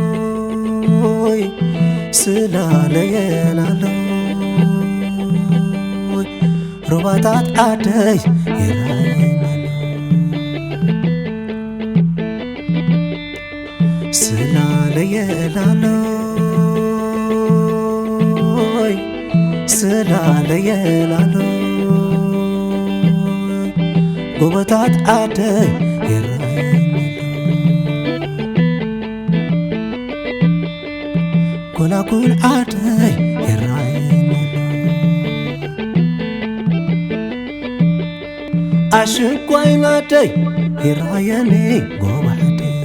ስላለየላሎይ ስላለየላሎይ ሩባታት ዓደይ ይረኣየናሎ። ስላለየላሎይ ስላለየላሎይ ጎቦታት ዓደይ ይረኣየናሎ። ጎላጉል ዓደይ ይረኣየናሎ። ኣሽንኳይ ናደይ ይረኣየኒ ጎባዕደይ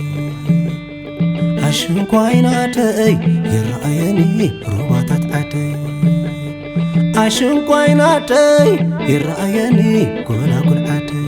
ኣሽንኳይ ናደይ ይረኣየኒ ሩባታት ዓደይ ኣሽንኳይ ናደይ ይረኣየኒ ጎላጉል ዓደይ።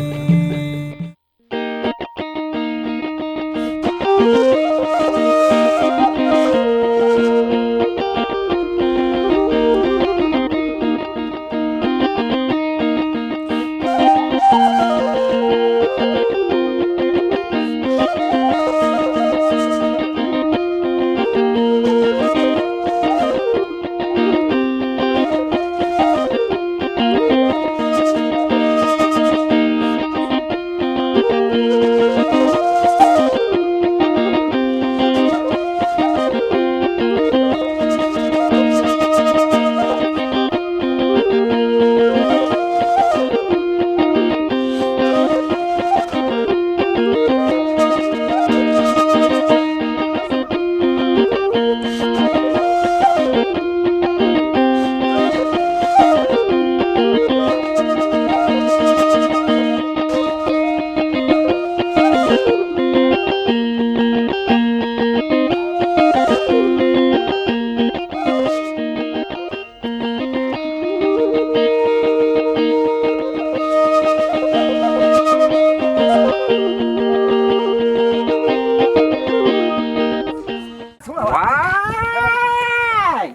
ዋይ!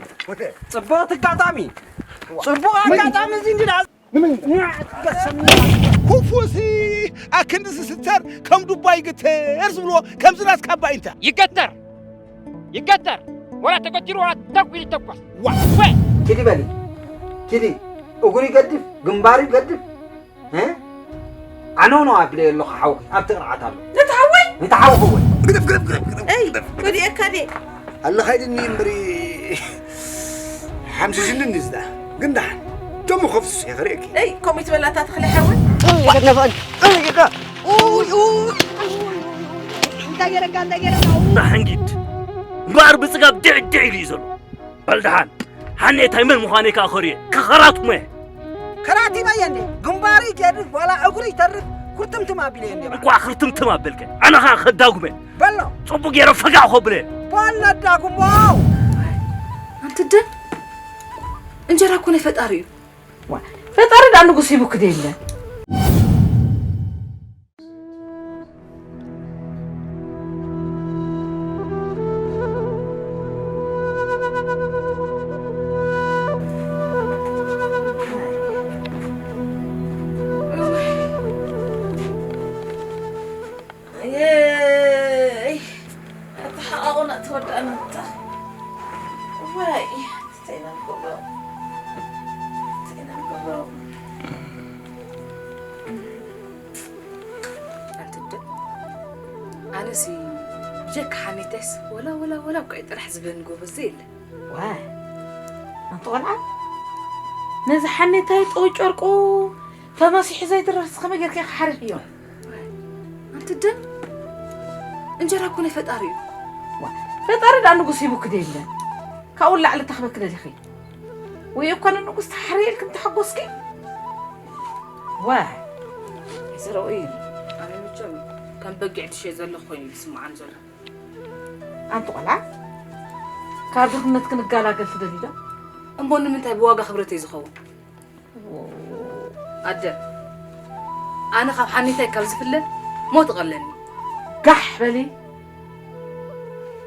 ጽቡቕ ኣጋጣሚ፣ ጽቡቕ ኣጋጣሚ እዚ እንዲና። ኩፉሲ ኣክንዲ ዝስተር ከም ዱባ ይግተር ዝብልዎ ከምዚ ናትካ ኣባይ እንተ ይገተር፣ ይገተር፣ ወላ ተገቲሩ ወላ ተኩ ይተኮስ። ዋ! ወይ! ኪዲ በሊ፣ ኪዲ። እግሩ ይገድፍ፣ ግንባሩ ይገድፍ። እ? ዓነው ነው ኣቢለ ኣለኹ ሓውኺ፣ ኣብቲ ቅርዓት ኣሎ። ነቲ ሓወይ? ነቲ ሓውኺ እውን። ግደፍ፣ ግደፍ፣ ግደፍ፣ ግደፍ፣ እይ፣ ግደፍ፣ ግደፍ። ወዲኤካ ድየ? ኣለኻ ኢልኒ እምበሪ፣ ሓምሽሽኒ እንዲዝዳ። ግን ደሓን። ደሞ ከፍስስ እየ፣ ከርእየኪ። እይ፣ ከምኡ ይትበላታ ተኽለ ሓወይ? እይ፣ ይገድነፈን። እይ፣ ይገ-፣ ኡይ፣ ኡይ፣ ኡይ፣ ኡይ፣ ኡይ፣ እንታይ ገይረካ፣ እንታይ ገይረካ? ኡይ። ብሓንጊድ። እምበኣር ብጽጋብ ድዕ ድዕ ኢሉ እዩ ዘሎ። በል ደሓን፣ ሓኔታይ መን ምዃነይ ከኣ ከርእዮ፣ ከኸራትሞ እየ። ከራቲመዮ እንዴ? ግንባሩ ይገድፍ፣ ዋላ እግሩ ይተርፍ፣ ኩርትምትም ኣቢለዮ እንዴ? እንቋዕ ክርትምትም ኣበልከ፣ ኣነ ኸኣ ከዳጉመ። በሎ። ጽቡቕ ገይረ ፈጋእ ከብለ። በል ነዳጉሞ። ኣንቲ ደም፣ እንጀራ እኮ ናይ ፈጣሪ እዩ። ዋ፣ ፈጣሪ ደኣ ንጉስ ሂቡኪ ዶ የለን? ኣየይ፣ ኣተሓቓቑና ተወዳእና እታ። ዋይ፣ እንታይ ኢና ንገብሮ? እንታይ ኢና ንገብሮ? ኣንተ ደ-፣ ኣነሲ ብጀካ ሓኔታይስ ወላ፣ ወላ፣ ወላ እኮ እዩ ጥራሕ ዝበኒ ጎበዝ የለ። ዋይ፣ ኣንቲ ቆልዓ፣ ነዚ ሓኔታይ ጠው ጨርቁ ተመሲሑ ዘይድረርስ ከመይ ጌርካ ኢኻ ሓሪርዮ? ኣንቲ ደም፣ እንጀራ እኮ ናይ ፈጣሪ እዩ። ዋ፣ ፈጣሪ ደኣ ንጉስ ሂቡኪ ዶ የለን? ካብኡ ንላዕሊ እንታይ ክበኪ ደሊኺ? ወይ እኳ ንንጉስ ተሓርየ ኢልኪ ምተሓጎስኪ? ዋይ፣ ዝረኡ እዩ። ኣነ መቸም ከም በጊዕ ትሸ ዘለኹ ኮይኑ እዩ ዝስምዓኒ ዘሎ። ኣንቲ ቆልዓ፣ ካብ ድኽነት ክንገላገል ትደልዩ ዶ? እምቦ ንምንታይ ብዋጋ ክብረተይ ዝኸውን? ኣደ፣ ኣነ ካብ ሓኒታይ ካብ ዝፍለ ሞት እቐለኒ። ጋሕ በሊ።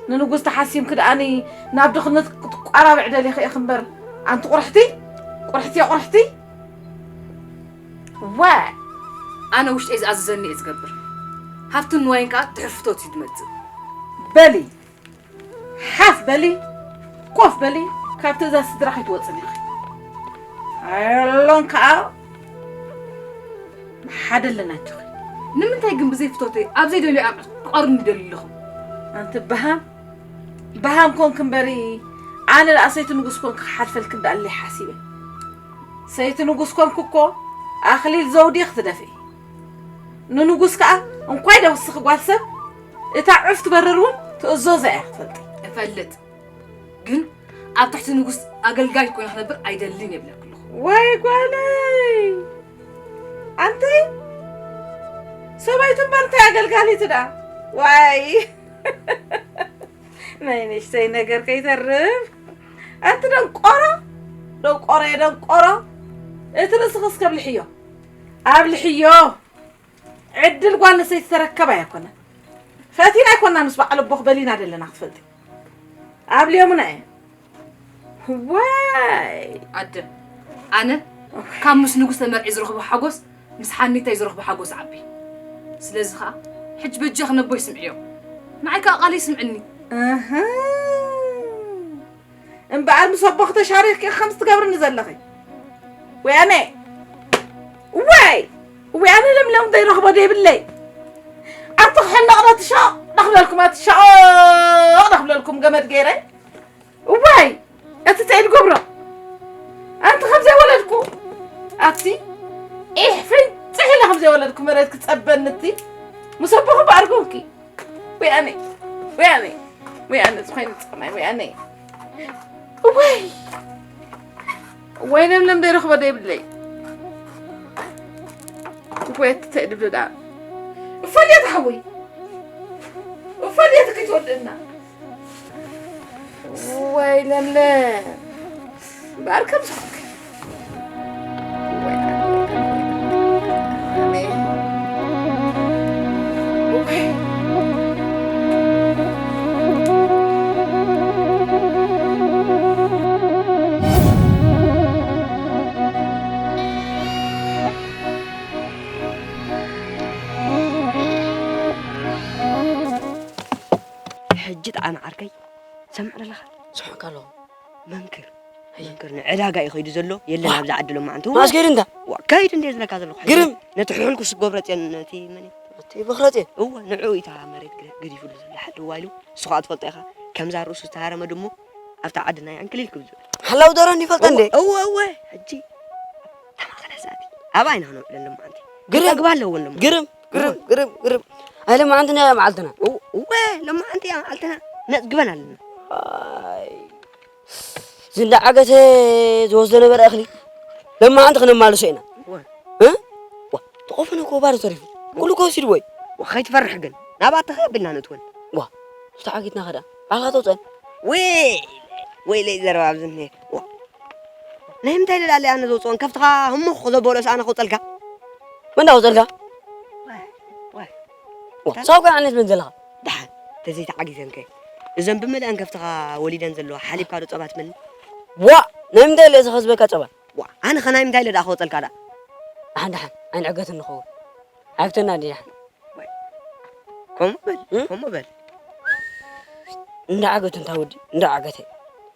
ንንጉስ ተሓሲምክ ደኣኒ ናብ ድኽነት ክትቋራብዕ ደሊኺ ኢኺ እምበር፣ ኣንቲ ቁርሕቲ፣ ቁርሕቲ፣ ቁርሕቲ። ዋ! ኣነ ውሽጠይ ዝኣዘዘኒ እየ ዝገብር። ሃብትን ንዋይን ከኣ ትሕር ፍቶት እዩ ዝመጽእ። በሊ፣ ሓፍ በሊ፣ ኮፍ በሊ፣ ካብ ትእዛዝ ስድራ ከይትወጽን ኢኺ። ኣሎን ከኣ ብሓደ ኣለናችኺ። ንምንታይ ግን ብዘይ ፍቶተይ ኣብ ዘይደልዮ ዓቕሊ ክቐርኒ ይደሊ ኣለኹም? ኣንቲ በሃም፣ በሃም ኮንክ እምበሪ፣ ኣነ ደኣ ሰይቲ ንጉስ ኮንክ ክሓልፈልክ እንዳኣለይ ሓሲበ። ሰይቲ ንጉስ ኮንክ እኮ ኣኽሊል ዘውዲ ክትደፍኢ። ንንጉስ ከኣ እንኳይ ደውስኺ ጓል ሰብ፣ እታ ዑፍ ትበርር እውን ትእዘዞ እያ ክትፈልጢ። እፈልጥ። ግን ኣብ ትሕቲ ንጉስ ኣገልጋይ ኮይነ ክነብር ኣይደልን የብለኪ ኣለኹ። ወይ ጓለይ! ኣንቲ ሰበይቲ እምበር እንታይ ኣገልጋሊት ደኣ? ዋይ! ናይ ንእሽተይ ነገር ከይተርፍ። ኣንቲ ደንቆሮ! ደንቆሮ እየ ደንቆሮ! እቲ ርእስኺ እስከ ኣብልሕዮ። ኣብልሕዮ! ዕድል ጓል ኣንስተይቲ ተረከብ ኣይኮነን። ፈቲና ኣይኮና ምስ በዓል ኣቦኽ በሊና ደለና ክትፈልጢ። ኣብልዮምና እየ። ዋይ! ኣደ፣ ኣነ ካብ ምስ ንጉስ ተመርዒ ዝረኽቦ ሓጎስ ምስ ሓኒታይ ዝረኽቦ ሓጎስ ዓቢ። ስለዚ ኸኣ ሕጂ በጃኺ ነቦይ ስምዕዮ። ንዓይ ከኣ ቃለይ ስምዕኒ። እህ። እምበኣር ምስ ኣቦኺ ተሻሪኽኪ ከምዚ ትገብርኒ ዘለኺ። ወያነ! ዋይ! ወያነ ለምለም ዘይረኽቦ ደይብለይ። ኣብቲ ክሕነቕ ዶ ትሻቕ ዶ ክብለልኩም፣ ኣቲ ሻቕ ዶ ክብለልኩም ገመድ ገይረ። እዋይ! እቲ እንታይ ልገብሮ? ኣንቲ ከም ዘይወለድኩ፣ ኣቲ ኢሕ ፍንጭሕ ኢለ ከም ዘይወለድኩ መሬት ክጸበኒ እቲ ምስ ኣቦኺ በኣር ጎንኪ። ወያነ፣ ወያነ፣ ወያነ፣ ዝኾይኑ ጸማይ ወያነ። እዋይ! እዋይ ለምለም ደይረኽቦ ደይብለይ። እዋይ እቲ እንታይ ድብል ደኣ። እፈልየት ሓወይ። እፈልየት ክትወልድና። እዋይ ለምለም። እምበኣር ከም ዝኾንክ። እዋይ ኣነ፣ እዋይ ኣነ፣ እዋይ ኣነ። እዋይ። ሕጂ ጥዓም ዓርከይ፣ ሰምዕ ኣለኻ? ስሕቅ ኣለኹ። መንክር፣ ኣይ። መንክር ንዕዳጋ እዩ ከይዱ ዘሎ፣ የለን ኣብዚ ዓዲ ሎማዓንቲ። ማስ ከይዱ እንታ? ዋ፣ ከይዱ እንደ ዝለካ ዘለኹ። ግርም። ነቲ ሕልኩስ ገብረጽዮን፣ ነቲ መን እዩ? እቲ በኽረጽዮን? እወ፣ ንዕኡ እዩ እታ መሬት ግደ-፣ ገዲፉሉ ዘሎ፣ ሓድዋ ኢሉ። ንሱ ኸኣ ትፈልጦ ኢኻ፣ ከምዛ ርእሱ ዝተሃረመ ድሙ ኣብታ ዓድና እያ ዕንክሊል ክብል ዝብል። ሓላው ደሮ እንዲ ይፈልጦ እንዴ? እወ፣ እወ፣ እወ፣ ሕጂ እታ ማእኸል እዛ ኣቲ፣ ኣባይ ኢና ክነውዕለን ሎማዓንቲ። ግርም። ክጠግባ ኣለወን ሎማዓንቲ። ግርም፣ ግርም፣ እወ። ግርም፣ ግርም። ኣይ ሎማዓንቲ ናይ መዓልትና። እወ፣ እወ፣ ሎማዓንቲ እያ መዓልትና። ነጽግበን ኣለና። ኣይ። እዚ እንዳዓገተ ዝወስዶ ነበረ እኽሊ ሎማዓንቲ ክነማልሶ ኢና። እወ። እ? ዋ፣ ተቆፈነ እኮ ባዶ ተሪፉ። ኩሉ እኮ ወሲድዎ እዩ። ዋ፣ ከይትፈርሕ ግን። ናባትኻ የብልና ንእትወን። ዋ፣ ተዓጊትና ኸዳ። ባዕልኻ ተውፀን። ወይ፣ ወይለይ ዘረባ ኣብዚ እኒሄ። ዋ። ናይ ምንታይ ልላለ ኣነ ዘውፅኦን ከፍትኻ ህሙኽ ዘበሎስ ኣነ ከውፀልካ? መን ዳ ከውፀልካ? ዋይ፣ ዋይ። ዋ፣ ሳብ እንታይ ዓይነት መን ዘለኻ? ደሓን፣ ተዘይተዓጊዘን ከ? እዘን ብምልአን ከፍትኻ ወሊደን ዘለዋ ሓሊብካ ዶ ፀባ ትመኒ? ዋ፣ ናይ ምንታይ ኢለ እዚ ከዝበካ ፀባ? ዋ፣ ኣነ ኸ ናይ ምንታይ ኢለ ደኣ ክወፀልካ ደኣ? ደሓን፣ ደሓን፣ ኣይንዕገትን ንኸውን። ኣይፍተና እንዲ ደሓን። ወይ፣ ከምኡ በል፣ እ? ከምኡ በል። እንዳዓገቱ እንታ ወዲ፣ እንዳዓገተ።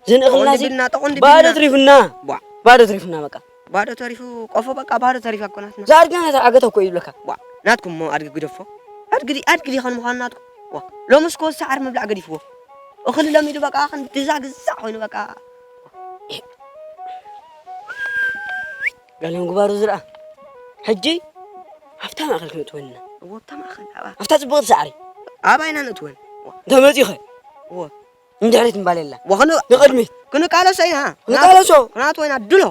ዝንእኽልና ጠቖንዲ እዚ ቢልና፣ ጠቖንዲ ባዶ ቢልና። ትሪፉና። ዋ። ባዶ ትሪፉና በቃ። ባዶ ተሪፉ፣ ቆፎ በቃ ባዶ ተሪፋ እኮ ናትና። እዛ ኣድጊ ናታ ዓገተ እኮ እዩ ዝብለካ። ዋ፣ ናትኩም እሞ ኣድጊ ግደፎ። ኣድጊ ዲ-፣ ኣድጊ ዲኾን ምዃኑ ናትኩም? ዋ፣ ሎምስ እኮ ሳዕሪ ምብላዕ ገዲፍዎ። እኽሊ ለሚዱ በቃ ክንድዛ ግዛዕ ኮይኑ በቃ። ገለ ምግባሩ ዝረኣ። ሕጂ ኣብታ ማእከል ክነእትወን ኢና። እዎ፣ ኣብታ ማእከል፣ ኣብኣ። ኣብታ ጽብቕቲ ሳዕሪ። ኣባይና ነእትወን። እዎ። እንተ መጺኡ ኸ? እዎ። ንድሕሪት ምባል የላ። እዎ፣ ክን-፣ ንቕድሚት። ክንቃለሶ ኢና። ክንቃለሶ። ክነእትዎ ኢና፣ ድሎ።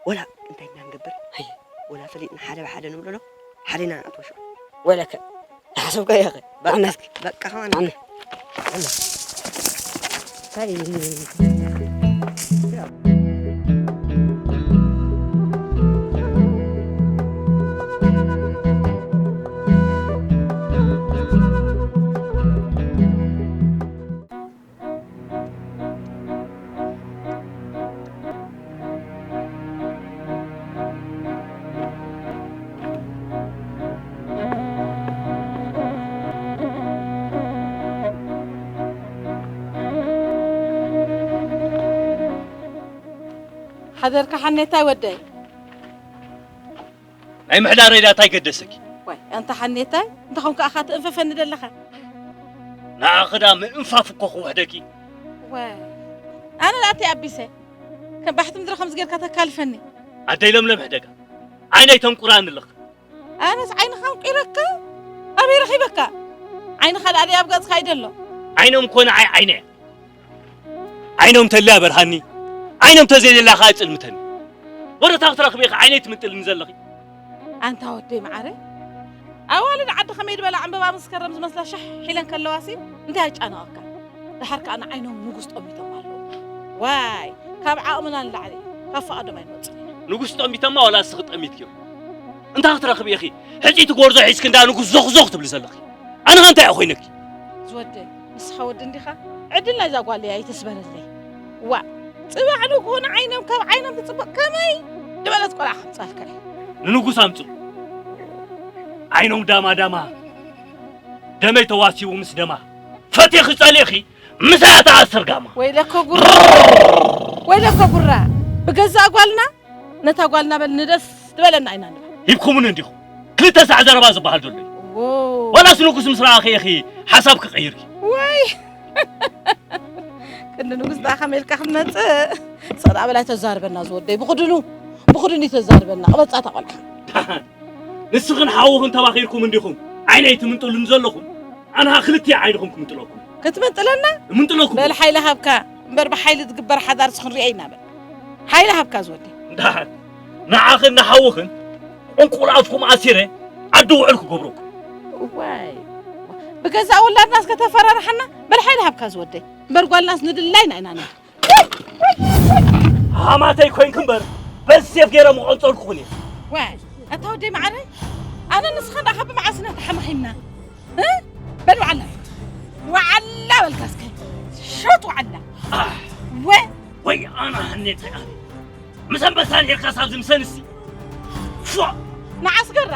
ወላ እንታይ ኢና ንገብር? ሃየ። ወላ ፈሊጥና ሓደ ብሓደ ንብሎ ዶ? ሓደ ኢና ንኣትዎ ሽዑ። ወለከ። ሓሰብካ ኢኻ። በቃ፣ በቃ፣ ከማን ኣነ። ኣነ። እንታይ እዩ? ሓደርካ ሓኔታይ ወደይ። ናይ ምሕዳረይ ዳኣ እንታይ ገደሰኪ? ዋይ፣ ኣንታ ሓኔታይ፣ እንተኾንካ ኣኻ ትእንፈፈኒ ደለኻ። ንዓኺ ዳ ምእንፋፍ እኮ ክውሕደኪ። ዋይ፣ ኣነ ዳኣ ኣቢሰ፣ ከም ባሕቲ ምድሪ ከምዚ ጌርካ ተካልፈኒ። ኣደይ ለምለም ሕደጋ፣ ዓይነይ ተንቁራኒ ኣለኻ። ኣነስ ዓይንኻ ኣንቂረካ፣ ኣበይ ረኺበካ? ዓይንኻ ዳኣ ደይ ኣብ ገጽካ ይደሎ። ዓይኖም ኮነ ዓይ ዓይነ። ዓይኖም ተልያ በርሃኒ፣ ዓይኖም ተዘይደላ ኸዓ ይጽልምተኒ። ወረታ ክትረኽቢ ኢኺ ዓይነይ ትምጥልኒ ዘለኺ። ኣንታ ወደይ መዓረ፣ ኣዋልድ ዓዲ ከመይ ዝበላ ዕምበባ መስከረም ዝመስላ ሸሕ ኢለን ከለዋሲ እንታይ ኣጫነቐካ? ደሓር ከኣ ንዓይኖም ንጉስ ጠሚቶም ኣለዉ። ዋይ፣ ካብ ዓቕምና ንላዕሊ ካብ ፍቓዶም ኣይንወጽን ኢና። ንጉስ ጠሚቶማ ዋላ እስኺ ጠሚትኪዮ? እንታይ ክትረኽቢ ኢኺ ሕጪ እቲ ጎርዞ ሒዝኪ እንዳ ንጉስ ዞኽ ዞኽ ትብሊ ዘለኺ? ኣነ ኸ እንታይ እየ ኮይነኪ? ዝወደይ፣ ንስኻ ወዲ እንዲኻ? ዕድል ናይዛ ጓለይ ኣይተስበረለይ። ዋእ፣ ጽባሕ ንግሆ ንዓይኖም ካብ ዓይኖም ትጽበቕ ከመይ ዝበለት ቆልዓ ከምጻልካ እየ። ንንጉስ ኣምጽኡ። ዓይኖም ዳማ ዳማ፣ ደመይ ተዋሲቡ ምስ ደማ። ፈቲኺ ጸሊእኺ ምሳያ ተኣስር ጋማ። ወይለከ ጉራ፣ ወይለከ ጉራ። ብገዛእ ጓልና፣ ነታ ጓልና በል ንደስ ዝበለና ኢና ንብል። ሂብኩምኒ እንዲኹም። ክልተ ሳዕ ዘረባ ዝበሃል ዘሎ እዩ። ዎ። ዋላስ ንጉስ ምስ ረኣኺ ኢኺ ሓሳብ ክቕይር እዩ። ወይ። ክንዲ ንጉስ ደኣ ከመይ ኢልካ ክትመጽእ? ሰላም በላይ ተዛርበና ዝወደይ። ብኽድኑ፣ ብኽድኑ ተዛርበና። ቅበጻ እታ ቆልዓ። ንስኽን ሓውኽን ተባኺርኩም እንዲኹም ዓይነይ ትምንጥሉኒ ዘለኹም። ኣነ ኸኣ ክልቲኡ ዓይንኹም ክምንጥለኩም። ክትምንጥለና? እምንጥለኩም። በል ሓይሊ ሃብካ። እምበር ብሓይሊ ዝግበር ሓዳርስ ክንሪኦ ኢና በል። ሓይሊ ሃብካ ዝወደይ። እንዳ ንዓኽን ንሓውኽን ቁንቁል ኣፍኩም ኣሲረ ዓዲ ውዕል ክገብረኩም። ዋይ፣ ብገዛእ ውላድናስ ከተፈራርሓና? በል ሓይሊ ሃብካ ዝወደይ። እምበር ጓልናስ ንድላይና ኢና ንብል። ሃማተይ ኮይንኪ እምበር በዚ ሴፍ ገይረ ምቐንጸልኩኽን እየ። ዋይ፣ ኣታ ወደይ መዓረይ፣ ኣነ ንስኻ ደኣ ካብ መዓስ ኢና ተሓማኺምና? እ? በል ወዓላ። ወዓላ በልካ እስከ። ሸጥ ወዓላ። ኣህ። ወ- ወይ ኣነ ሃኔተይ ኣነ። ምስ ኣንበሳ ነይርካስ ኣብዚ ምስ ኣንስቲ። ፎእ! መዓስ ገራ?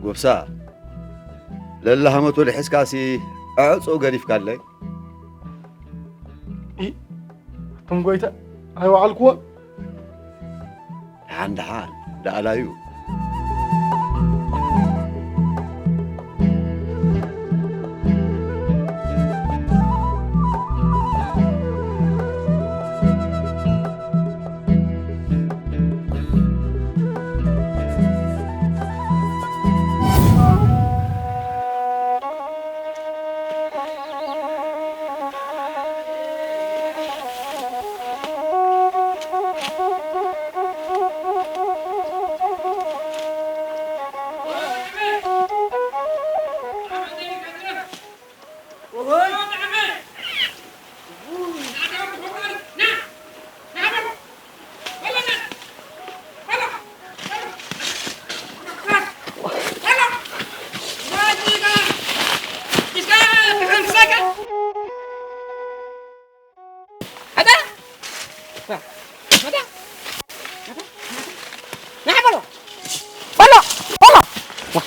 ጎብሳ፣ ለላሃመቱ ልሕስካሲ ኣዕጹ ገዲፍካለይ። ኢ፣ እቶም ጎይታ ኣይወዓልክዎን። ደሓን ደሓን፣ ደኣላዩ።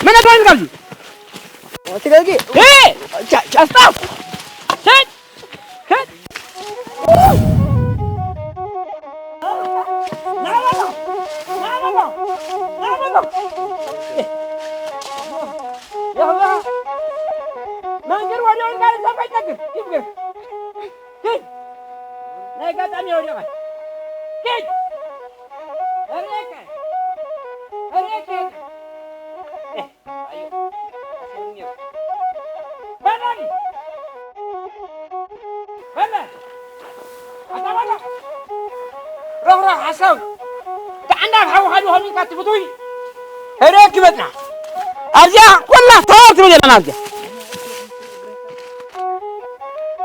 መን ኣተዋኒ ካብዚ? እቲ ገርጊ። እ! ቻ-፣ ቻ-፣ ኣስጣው! ቻ-፣ ቻ-፣ መንገድ ወዲያውን ጋር ተፈጨግር ይብገር። ሂድ! ናይ ኣጋጣሚ ወዲቐ። ሂድ! ኣሬከ! ኣሬከ! ኤህ! ኣዮ! ኣሰምኘው! በላኒ! በለ! ኣታ በላ! ሮኽሮኽ ሓሳዊ! ተዓንዳ ኣብ ሓዊ ሃሉ ሃሉ ኢልካ ትፍትዊ! ኣሬክ ይመጽና! ኣብዚኣ ኩላ ተዋር ትብል የለን ኣብዚኣ!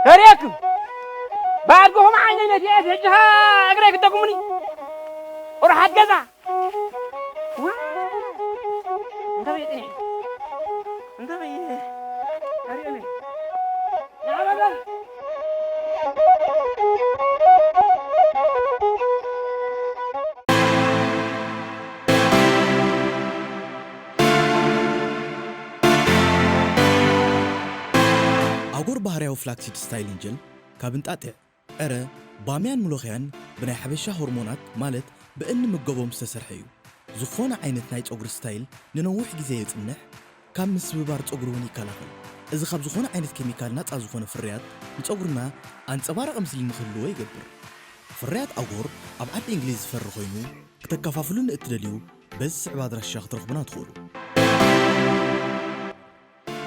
ከርእየኩም። ብኣድግኹም ዓይነይ ነዲኤ፣ ሕጂ ኸኣ እግረይ ክደግሙኒ። ቁርሓት ገዛ። ዋ! እንታይ በየ ጽኒሕ? እንታይ በየ? ኣርእየኒ። ንዓ በል። ኣጎር ባህርያዊ ፍላክሲድ ስታይሊንግ ጀል ካብ እንጣጢዕ፣ ዕረ፣ ባምያን ምሎኽያን ብናይ ሓበሻ ሆርሞናት ማለት ብእንምገቦም ዝተሰርሐ እዩ። ዝኾነ ዓይነት ናይ ጸጉሪ ስታይል ንነዊሕ ግዜ የጽንሕ፣ ካብ ምስብባር ጸጉሪ እውን ይከላኸል። እዚ ካብ ዝኾነ ዓይነት ኬሚካል ናጻ ዝኾነ ፍርያት ንጸጉርና ኣንጸባራቒ ምስሊ ንክህልዎ ይገብር። ፍርያት ኣጎር ኣብ ዓዲ እንግሊዝ ዝፈሪ ኮይኑ፣ ክተከፋፍሉ ንእትደልዩ በዚ ዝስዕብ ኣድራሻ ክትረኽቡና ትኽእሉ።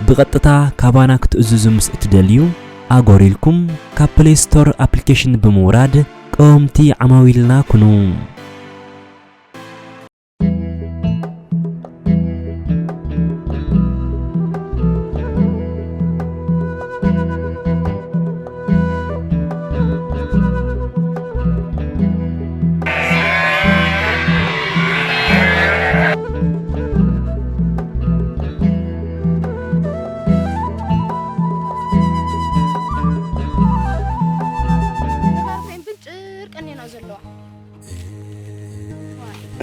ብቐጥታ ካባና ክትእዝዙ ምስ እትደልዩ፣ ኣጎር ኢልኩም ካብ ፕለይ ስቶር ኣፕሊኬሽን ብምውራድ ቀወምቲ ዓማዊልና ኩኑ።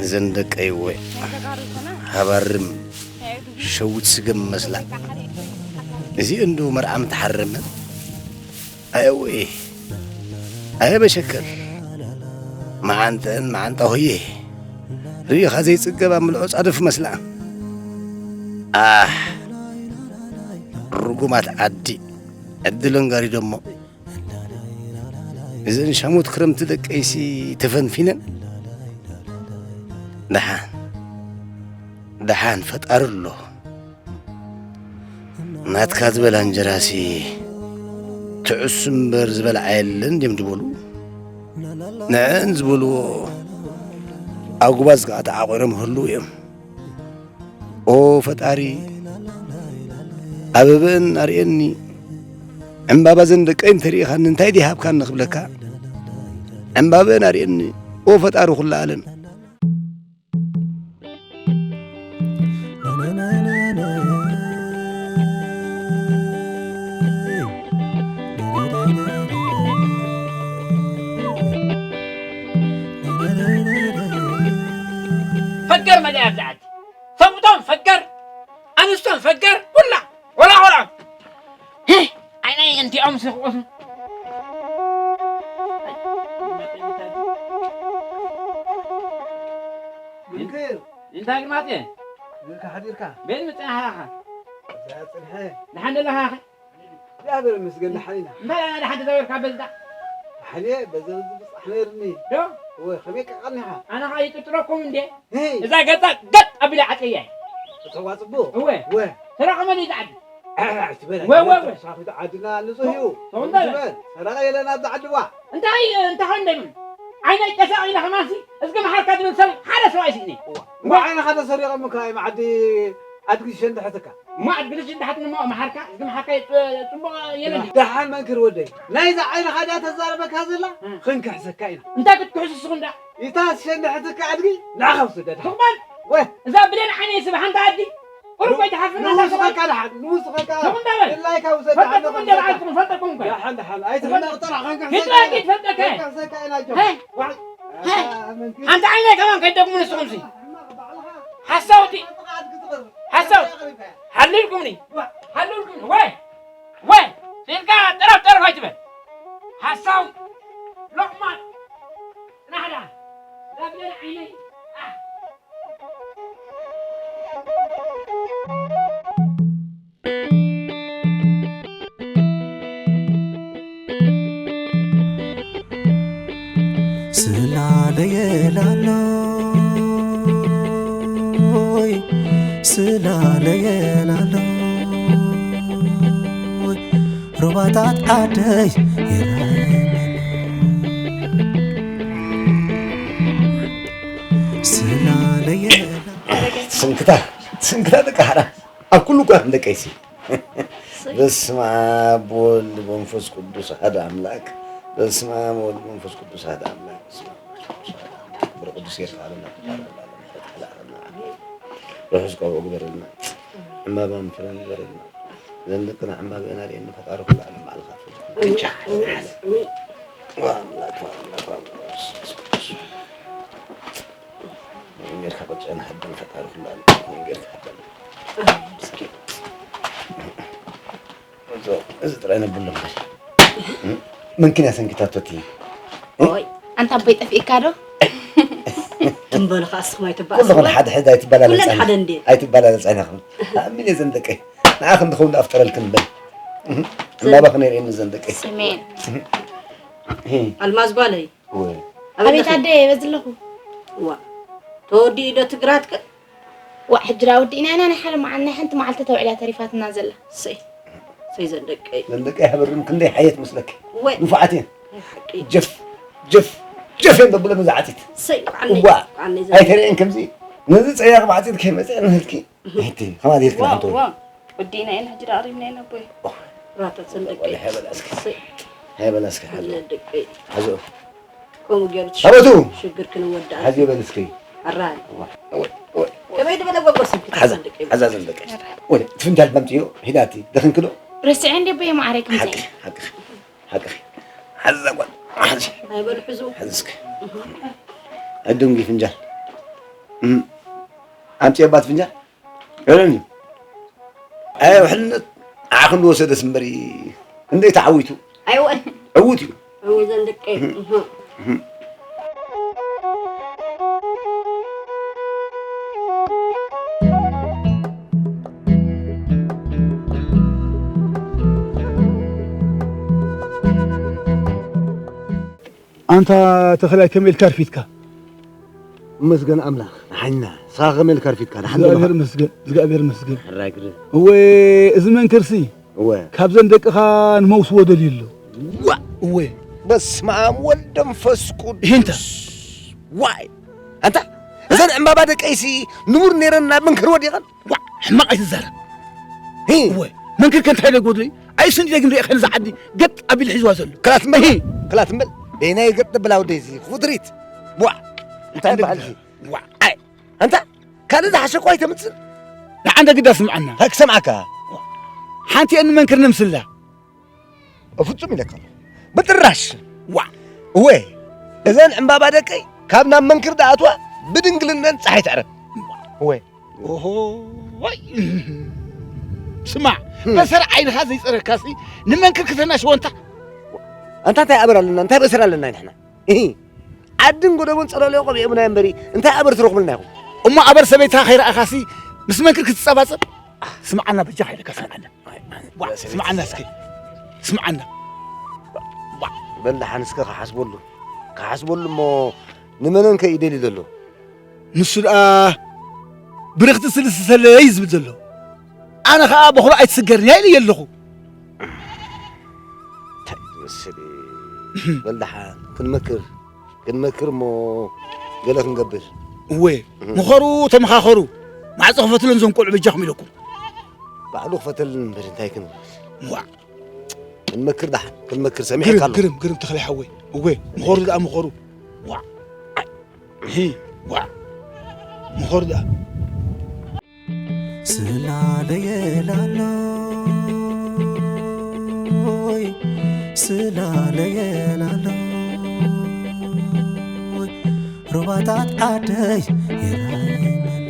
እዘን ደቀይ እወ፣ ናይ ተጋሩ ይኮና። ሃባርም፣ ናይ ሸዊት ስገም መስላ። እዚ እንዶ መርዓም ተሓረመ። ኣየወ፣ ኣየ በሸከር፣ መዓንጠን መዓንጣ ሆየ፣ ርኢኻ ዘይጽገብ ኣብ ምልዖ ጻድፍ መስላ። ኣህ፣ ርጉማት ዓዲ፣ ዕድለን ጋሪዶሞ። እዘን ሻሞት ክረምቲ ደቀይሲ ተፈንፊነን። ደሓን፣ ደሓን ፈጣሪ ኣሎ። ናትካ ዝበላ እንጀራሲ ትዕሱ እምበር ዝበልዓ የለን ድዮም ዝበሉ? ንዐን ዝበልዎ ኣጉባዝ ከኣ ተዓቑሮም ህልው እዮም። ኦ ፈጣሪ፣ ኣበበን ኣርእየኒ፣ ዕምባባ ዘን ደቀይ እንተሪኢኻኒ እንታይ ድይ ሃብካኒ ክብለካ? ዕምባበን ኣርእየኒ፣ ኦ ፈጣሪ ኩሉ ዓለም። ፈገር መሊኣ ኣብዛ ዓዲ። ሰብኡቶም ፈገር፣ ኣንስቶም ፈገር፣ ኩላ ወላ ቆልዖም። ሂ! ዓይነይ እንቲኦም ስኽቆሱ። መንክር፣ እንታይ ግርማቴ? እንካ ሓዲርካ? ቤት ምጽናሕ ኢኻ? እዛ ጽንሐ። ደሓን ደለኻ? እግዚኣብሔር ይመስገን፣ ደሓን ኢና። እንታይ ደኣ ደሓን ተዛዊርካ በዚ ደኣ? ደሓን እየ፣ በዚ በዚ ብጻሕ ነይርኒ። ዶ? እወ፣ ከመይ ቀቓልኒ ኢኻ? ኣነ ኸኣ ይጥርጥረኩም እንዴ? ህይ! እዛ ገጻ ገጥ ኣቢለ ዓጽየ እየ። እተዋ ጽቡቕ። እወ። እወ። ተረኸመኒ እዛ ዓዲ። ኣይ፣ ኣይትበል፣ ወ-፣ ወ-፣ ኣይትበል፣ ወ-፣ ተስፋፊት ዓድና ንጹህ እዩ። ተው፣ ተው እንዳበል። ኣይትበል። ሰረቐ የለን ኣብዚ ዓዲ፣ ዋ። እንታይ፣ እንታይ ኾን ደብል? ዓይነይ ቀሳቒለ ኸማንሲ፣ እዝጊ መሓርካ ዝብል ሰብ ሓደ ሰብኣይ ስኢነ። እዋ። እዋ። እሞ ዓይንኻ ተሰሪቐ እሞ ከኣ መዓዲ ኣድጊ ሸንድሐትካ። እሞ ኣድጊ ሸንድሐትኒ እሞ መሓርካ፣ እዝጊ መሓርካ የ-፣ ጽቡቕ የለን። ደሓን መንክር ወደይ፣ ናይዛ ዓይንኻ ድያ ተዛረበካ ዘላ? እ። ክንክሕሰካ ኢና። እንታይ ክትክሕሱ ንስኹም ደኣ? ኢታ ሸንድሐትካ ኣድጊ ንዓኻ ውሰዳ ደሓን። ትቕበል? ወ- እዛ ብሌን ዓይነይ ስብ ሓንቲ ኣዲ ቁሩብ ኣይትሓፍርና ንውስኸካ ደሓን፣ ንውስኸካ። ትኹን ደበል። ድላይካ ውሰድ፣ ፈጠኩም ደሓን እንደ በዓልኩም፣ ፈጠኩም እኮ። ደሓን፣ ደሓን። ኣይትሕመቕ ጥራሕ፣ ከንክሕሰካ ሂድ በል፣ ኢና። ሂድ ፈጠካ። ከንክሕሰካ ኢና፣ ጆ። ሄይ። ዋዕ። ሄይ። ኣታ፣ መንክር። ሓንቲ ዓይነይ ከማን ከይደግሙ ንስኹም ሲ። ሓሳውቲ። ሓሳውቲ። ሃልልኩምኒ። ሃልልኩምኒ። ወይ! ወይ! ኢልካ ጠረፍ ጠረፍ ኣይትበል። ሓሳዊ ሎቕማጽ ናህዳ። ዳብለን ዓይነይ። ኣህ! ስላለየላሎይ፣ ስላለየላሎይ፣ ሩባታት ዓደይ ይረኣየኒ። ስላለየላ ስንክታ፣ ስንክታ ደቂ ሓራ። ኣብ ኩሉ እኳ ክንደቀይሲ። በስመ ኣብ ወወልድ ወመንፈስ ቅዱስ ኣሐደ ኣምላክ። በስመ ኣብ ወወልድ ወመንፈስ ቅዱስ ኣሐደ ኣምላክ። በስመ ኣብ ወወልድ ወመንፈስ ቅዱስ ኣሐደ ኣምላክ። ብር ቅዱስ ጌርካ ኣለና። ርሑስ ቀብኡ ግበረልና። ዕምባባን ፍረን ግበረልና። ዘን ደቅና ዕምባባ ኢና ርእየኒ ፈጣሪ ኩሉ ዓለም ባዕልኻ ትፈልጥ። ኣምላክ፣ ኣምላክ፣ ኣምላክ። ጌርካ ቅጫ ንሓበን ፈጣሪ ኩሉ ኣሎ። ጌርካ ሓበን። ምስኪን። እዚ ጥራይ ነብሎም። መንኪና ሰንኪታቶ እቲ። ኦይ፣ ኣንታ ኣቦይ ጠፊእካ ዶ? ትም በሉ ኸዓ እስኹም ኣይትበኣሱ። ኩልኹም ሓደ ሕድ ኣይትበላለጻ። ኩለን ሓደ እንዴ? ኣይትበላለጻ ኢናኹም። ተኣሚን እየ ዘንደቀይ። ንዓኽን ድኸውን ኣፍጠረልክን በል። እምባባኽን የርእየኒ ዘንደቀይ። ስሜን። ኣልማዝ ጓለይ። ወይ። ኣበይ ኣለኺ? ኣደይ፣ በዚ ኣለኹ። ዋ፣ ተወዲኡ ዶ ትግራትክን? ዋ፣ ሕጂ ደኣ ወዲእና ኢና፣ ናይ ሓደ መዓል-፣ ናይ ሓንቲ መዓልቲ ተውዒላ ተሪፋትና ዘላ። ሰይ፣ ሰይ ዘንደቀይ። ዘንደቀይ ሃበርም ክንደይ ሓየት መስለኪ? ወይ። ንፉዓት እየን። ናይ ሓቂ። ጀፍ፣ ጀፍ፣ ጀፍ እየን ዘብለን እዛ ዓፂት። ሰይ፣ ብዓለይ፣ ዋ፣ ብዓለይ ዘንደቀይ። ኣይተርእየን ከምዚ። ነዚ ፀያቕ ብዓፂት ከይመፅአ ንህልኪ። ኣይቲ፣ ከማን ኢልኪ ዋ፣ ንሓንቲ ዋ። ወዲእና ኢና ሕጂ ደኣ ኣቕሪብና ኢና ኣቦይ። ራታት ሰንደቀይ። ወላ ሃይ በላ እስኪ። ሰይ። ሃይ በላ እስኪ፣ ሓዞ። ዘንደቀይ። ሓዞ። ከምኡ ገይሩ ኣበቱ! ሽግር ክንወዳእ። ሓዚ በል እስኪ። ኣራይ። ዋ፣ ወይ፣ ወይ። ከመይ ዝበለ ጎጎስ እንኪ ሓዛ፣ ተሰንድቅ እዩ። ሓዛ ዘንደቀ። ወይ፣ እቲ ፍንጃል ከምፅዮ፣ ሂዳቲ፣ ደኽንክዶ? ረስዐ እንዴ በየ ማዕረ ከምፅእ። ሓቂ፣ ሓቂ፣ ሓቂ። ሓዛ ጓል፣ ሓዚ። ኣይበል ሕዙ። ሓዚ እስኪ። ዕድም እንጊ ፍንጃል። እም። ኣምፅዮ ባት ፍንጃል። ገረኒ። ኣይ፣ ውሕልነት ዓኽ እንዶ ወሰደስ እምበሪ፣ ክንደይ ተዓዊቱ? ኣይወን። ዕዉት እዩ። እው፣ ዘን ደቀይ። እህ። እህ። ኣንታ ተኽላይ፣ ከመይ ኢልካ ኣርፊድካ? እመስገን ኣምላኽ፣ ንሓና። ንስኻ ከመይ ኢልካ ኣርፊድካ? ንሓን ዶ እግዚኣብሔር ኢኻ? ይመስገን፣ እግዚኣብሔር ይመስገን። ሕራይ ግርም። እወ፣ እዚ መንክርሲ እወ። ካብዘን ደቅኻ ንመውስዎ ደልዩ ኣሎ። ዋ! እወ። በስመ ኣብ ወልድ መንፈስ ቅዱስ። ይሄ እንተ? ዋይ! ኣንታ፣ እዘን ዕምባባ ደቀይሲ ንቡር ነይረን ናብ መንክር ወዲቐን? ዋ! ሕማቕ ኣይትዛረብ። ሂ! እወ፣ መንክር ከ እንታይ ኢለ ጎድለይ? ኣይስን ኢለ ግን ሪኤ ከን ዝዓዲ ገጥ ኣቢሉ ሒዝዋ ዘሎ። ክላት እምበል፣ ሂ! ክላት እምበል። በይናይ ገጥ ብላ ወደይ እዚ፣ ኹድሪት። ዋ! እንታይ ኣንደ በሃል ግዳ። እዚ? ዋ! ኣይ! ኣንታ፣ ካልእ ዝሓሸ እኮ ኣይተምጽእ። ንዓንደ ግዳ ስምዓና። እንታይ ክሰምዓካ? ሓንቲ እየ ንመንክር ነምስላ። በፍጹም ኢለካ ኣለኹ። ብጥራሽ። ዋ። እወ፣ እዘን ዕምባባ ደቀይ ካብ ናብ መንክር ደኣትዋ ብድንግልነን ጸሓይ ትዕረብ። እወ። ኦሆ፣ ወይ። ስማዕ፣ እም። በሰር ዓይንኻ ዘይጸረካሲ ንመንክር ክተናሽዎ እንታ? ኣንታ እንታይ ኣበር ኣለና? እንታይ በሰር ኣለና ንሕና? እሂ። ዓድን ጎደቦን ጸለልዮ ቀቢኦምና እምበሪ፣ እንታይ ኣበር ትረኽቡልና ኢኹም? እሞ ኣበር ሰበይትኻ ከይረኣኻሲ ምስ መንክር ክትጸባጸብ? ስምዓና በጃኻ ኢለካ፣ ስምዓና። ኣይ፣ ኣይ፣ ዋ፣ በሰበይትኻ ስምዓና እስኪ። ስምዓና። ዋ። በል ደሓን እስከ ክሓስበሉ። ክሓስበሉ እሞ ንመነን ከ ይደሊ ዘሎ? ንሱ ደኣ ብርኽቲ ስልሲ ሰለይ ዝብል ዘሎ። ኣነ ኸኣ በኹሩ ኣይትስገርን እያ ኢለዮ ኣለኹ። እንታይ ዝመስል እዩ? በል ደሓን ክንመክር፣ ክንመክር እሞ ገለ ክንገብር። እወ፣ እህ። ምኸሩ፣ ተመኻኸሩ። ማዕጾ ክፈትሎም እዞም ቆልዑ በጃኹም ኢለኩም። ባዕሉ ክፈተልን እምበር እንታይ ክንብል? ዋዕ። ክንመክር ደሓን፣ ክንመክር ሰሚዐካ ግርም፣ ኣለኹ። ግርም፣ ግርም ተኽላይ ሓወይ። እወ፣ ምኸሩ ደኣ ምኸሩ። ዋዕ። ሂ፣ ዋዕ። ምኸሩ ደኣ። ስላለየላሎይ፣ ስላለየላሎይ፣ ሩባታት ዓደይ ይረኣየናሎ።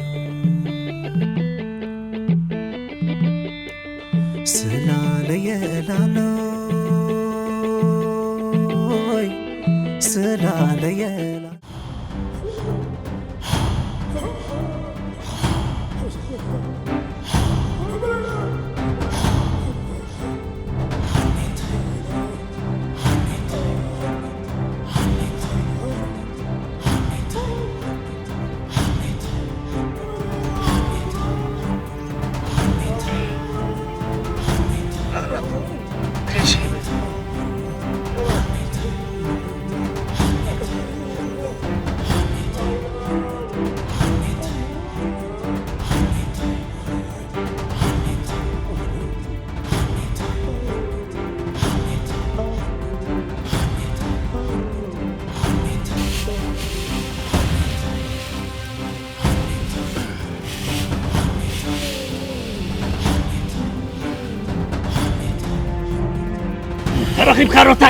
ተረኺብካ ሮታ።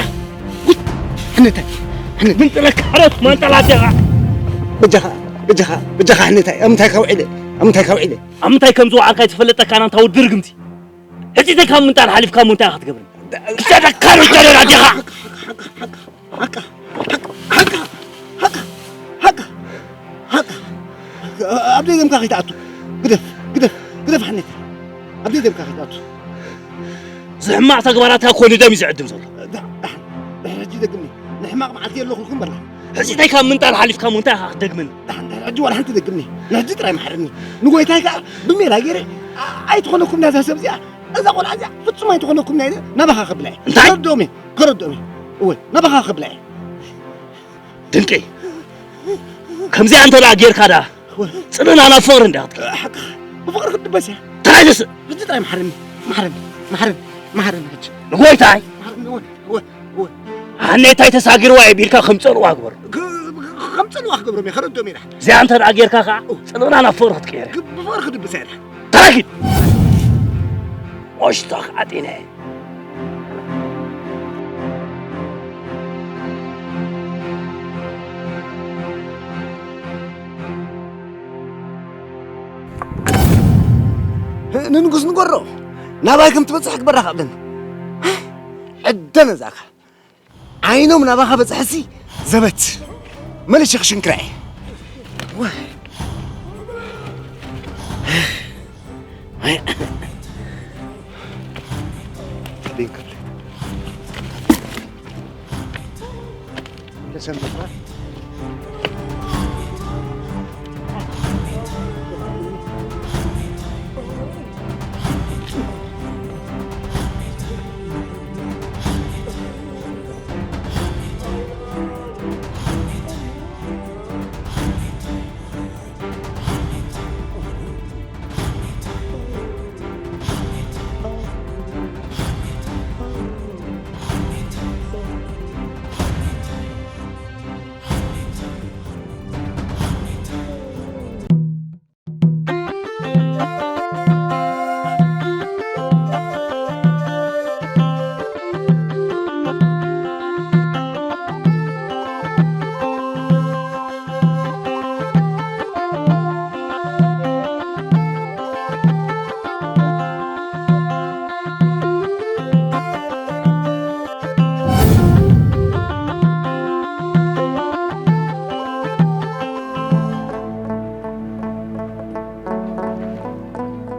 ሕነታይ፣ ሕነታይ። ምን ጥረካ ሮት ማንጠላት ኢኻ። በጃኻ፣ በጃኻ፣ በጃኻ ሕነታይ። ኣብ ምንታይ ካብ ውዒለ? ኣብ ምንታይ ካብ ውዒለ? ኣብ ምንታይ ከም ዝወዓልካ ኣይተፈለጠካን ኣንታ ወዲ ርግምቲ። ሕጺተይ ካብ ምንጣል ሓሊፍካ እሞ እንታይ ኢኻ ክትገብርኒ? ክሸጠካ ሮት ተረዳ ዲኻ? ሓቃ፣ ሓቃ፣ ሓቃ፣ ሓቃ፣ ሓቃ፣ ሓቃ። ኣብ ደይ ደምካ ከይትኣቱ። ግደፍ፣ ግደፍ፣ ግደፍ፣ ሓኔታ። ኣብ ደይ ደምካ ከይትኣቱ። እዚ ሕማቕ ተግባራትካ ኮሊዶም እዩ ዝዕድም ዘሎ። ዳ-፣ ዳ-፣ ድሕሪ ሕጂ ደግምኒ። ንሕማቕ መዓልቲ የለኹልኩም በላ። ሕጺተይ ካብ ምንጣል ሓሊፍካ እሞ እንታይ ኢኻ ክትደግመኒ? ዳ-፣ ድሕሪ ሕጂ ዋላ ሓንቲ ደግምኒ። ንሕጂ ጥራይ መሓረኒ። ንጎይታይ ከኣ ብሜላ ገይረ፣ ኣ-፣ ኣይትኾነኩም ናዛ ሰብ እዚኣ። እዛ ቆልዓ እዚኣ ፍጹም ኣይትኾነኩም ናይ ናባኻ ከብላ እየ። እንታይ? ከረድኦም እየ፣ ከረድኦም እየ። እወ፣ ናባኻ ከብላ እየ። ድንቂ። ከምዚኣ እንተ ደኣ ጌርካ ደኣ፣ እወ። ጽልእና ናብ ፍቕሪ እንዲያ ክትከይድ። ሓቅኻ። ብፍቕሪ ክትድበስ እያ። እንታይ ዝስ-? ሕጂ ጥራይ መሓረኒ፣ መሓረኒ፣ መሓረኒ፣ መሓረኒ ሕጂ። ንጎይታይ? መሓረኒ፣ እወ፣ እወ፣ እወ። ኣነ እንታይ ተሳጊርዋ እየ ቢልካ ከም ጸልዋ ግበሩ። ክ-፣ ክ-፣ ከም ጸልዋ ክገብሮም እየ፣ ከረድኦም እየ። እዚኣ እንተ ደኣ ጌርካ ከኣ፣ እወ። ጽልእና ናብ ፍቕሪ ክትቀይር እያ። ክ-፣ ብፍቕሪ ክትድበስ እያ። ታጊድ! ወሽቶኽ ኣጢነ። ንንጉስ ንገሮ፣ ናባይ ከም ትበጽሕ ክበራ ክኣብለኒ። ዕደ ነዛካ። ዓይኖም ናባኻ በጽሐሲ ዘበት። መልሽ ክሽንክራይ።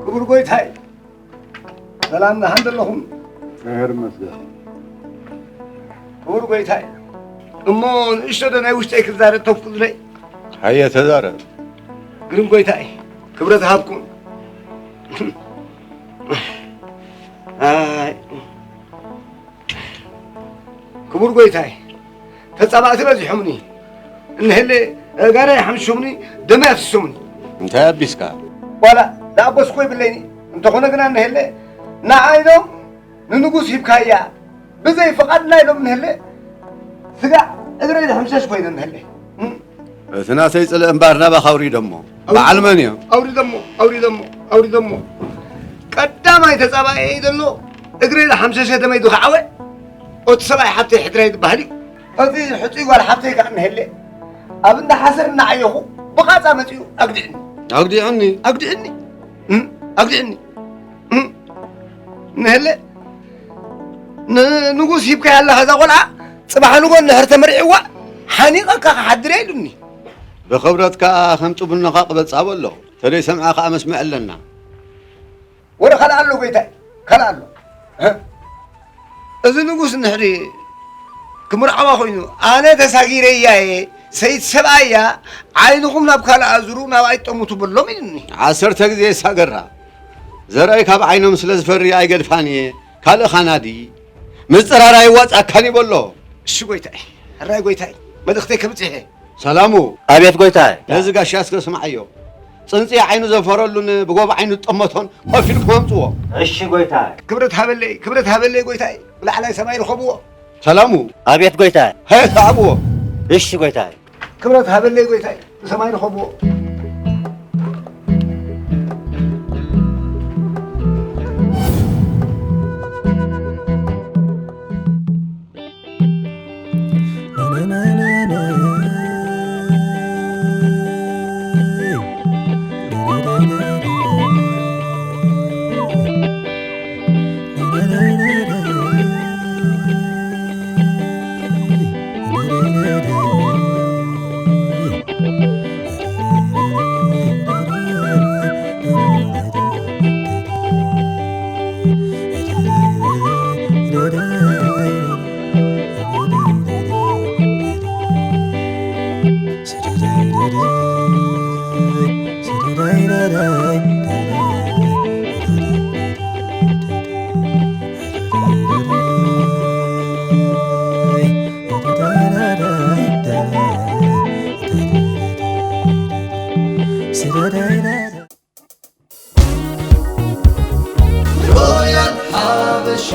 ክቡር ጎይታይ፣ ሰላም ደሓን ዘለኹም? እግዚኣብሔር ይመስገን። ክቡር ጎይታይ፣ እሞ ንእሽቶ ዶ ናይ ውሽጠይ ክዛረብ ተፍቅዱለይ? ሃየ ተዛረብ። ግርም ጎይታይ፣ ክብረት ይሃብኩም። ኣይ፣ ክቡር ጎይታይ፣ ተጻባእቲ በዚሖምኒ። እንሄለ ጋራ ይሓምሾምኒ፣ ደመይ ኣፍሲሶምኒ። እንታይ ኣቢስካ? ዋላ ዝኣበስኮ ይብለይኒ። እንተኾነ ግና እንሄለ ንዓይኖም ንንጉስ ሂብካያ። ብዘይ ፍቓድና ኢሎም እንሄለ ስጋዕ እግረይ ዝሕምሸሽ ኮይነ እንሄለ። እም? እቲ ናተይ ጽልኢ እምበኣር ናባኻ ኣውሪዶሞ። ኣውሪ-፣ በዓል መን እዮም? ኣውሪዶሞ፣ ኣውሪዶሞ፣ ኣውሪዶሞ። ቀዳማይ ተጻባኢ ዘሎ እግረይ ዝሓምሸሸ ደመይ ዝኸዓወ ኦቲ ሰብኣይ ሓብተይ ሕድራይ ዝበሃል እዩ። ኦቲ ሕጹይ ጓል ሓብተይ ከኣ እንሄለ ኣብ እንዳ ሓሰር እናዓየኹ ብቓጻ መጺኡ ኣግዲዕኒ። ኣግዲዑኒ? ኣግዲዕኒ። እም፣ ኣግዲዕኒ። እም፣ እንሄለ ን-፣ ንጉስ ሂብካያ ኣለኻ እዛ ቆልዓ፣ ጽባሕ ንጎ እንድሕር ተመርዒዋ፣ ሓኒቐካ ክሓድር እየ ኢሉኒ። ብኽብረት ከኣ ከም ጭቡኖኻ ቅበጻ በሎ። ተደይ ሰምዓ ከኣ መስምዕ ኣለና። ወረ ካልእ ኣሎ ጎይታይ፣ ካልእ ኣሎ። እ? እዚ ንጉስ ንሕሪ ክምርዓዋ ኮይኑ፣ ኣነ ተሳጊረያ እየ፣ ሰይቲ ሰብኣያ፣ ዓይንኹም ናብ ካልእ ኣዙሩ፣ ናብኣይ ጠምቱ በሎም ኢሉኒ። ዓሰርተ ግዜ ይሳገራ። ዘርኣይ ካብ ዓይኖም ስለ ዝፈሪ ኣይገድፋን እየ፣ ካልእ ኻናዲ። ምጽራር ኣይዋጻካን እዩ በሎ። እሺ ጎይታይ፣ ሕራይ ጎይታይ፣ መልእኽተይ ከብጽሕ እየ። ሰላሙ። ኣቤት ጎይታይ። ነዚ ጋሻ እስከ ስምዓዮ። ጽንጽያ ዓይኑ ዘፈረሉን ብጎብ ዓይኑ ዝጠመቶን ኮፍ ኢልኩም ኣምጽዎ። እሺ ጎይታይ። ክብረት ሃበለይ፣ ክብረት ሃበለይ ጎይታይ፣ ብላዕላይ ሰማይ ርኸብዎ። ሰላሙ። ኣቤት ጎይታይ። ሃየ ሰዓብዎ። እሺ ጎይታይ። ክብረት ሃበለይ ጎይታይ፣ ብሰማይ ርኸብዎ። ሮያል ሓበሻ።